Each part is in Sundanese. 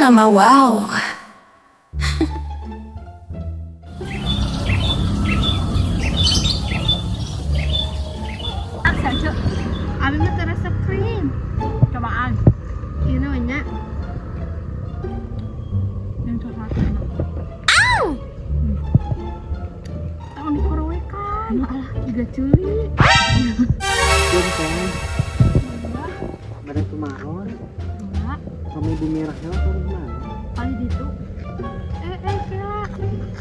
I'm a wow. Aksa, cuk. Abi mah teu resep krim. Cobaan. Ieu namanya. Yang coklat enak. Tong dikorowekan. Alah, juga culi. Belum teh. Bade tumaros. Enggak, Kami Bumi Rahel atau gimana? kali ditu. Eh, kela.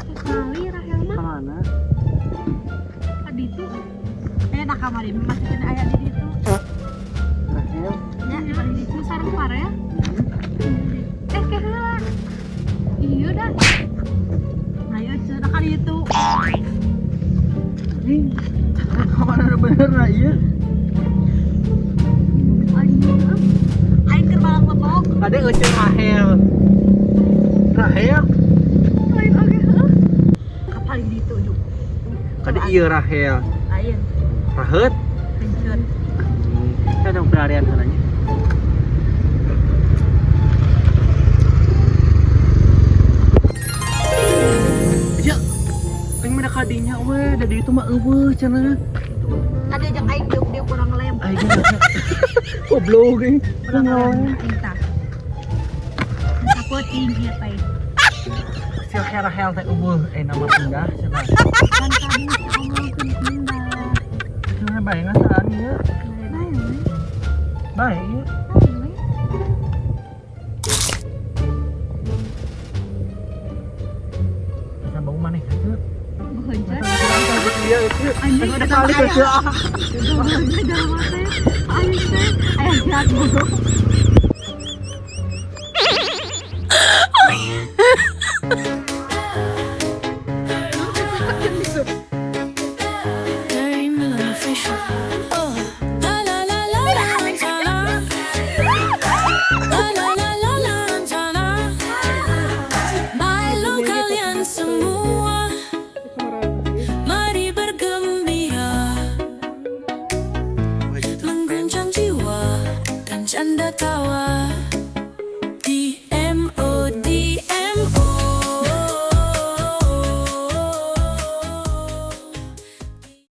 Sekali Rahel mah Kemana? ka ditu. Eh, nah kamari masih kena aya di ditu. Rahel. Nya, kali ditu sareng Farel. Eh, kela. Iya dah. Ayo cenah ka ditu. Kemana bener lah iya. Aing keur balak lebok. Ada euceun Rahel. Rahel. Lain oge heuh. Ka paling ditu juk. Ada iya Rahel. Lain. Rahet. Penceun. Saya dong pelarian sananya. Ya, aing mah kadinya we, da di itu mah eueuh cenah. Tadi ajak aing diuk-diuk urang lem. Aing goblok aing. Urang lem aing tah. Sapoting ieu teh. Si Rahel teh eueuh, eh nama pindah cenah. Kan tadi ngomongkeun pindah. Cenah bae ngasaan ieu. Bae we. Bae ieu. Bae we. Bisa bau maneh kieu. Bohoncan. Iya, itu. Anjing, Udah balik ke ah. Bohoncan jelema teh. Aing teh aya jahat goblok. Very mellow official. Oh. La la la la la la. La la la la la la. Milo kalian semua, mari bergembira, mengguncang jiwa dan canda tawa.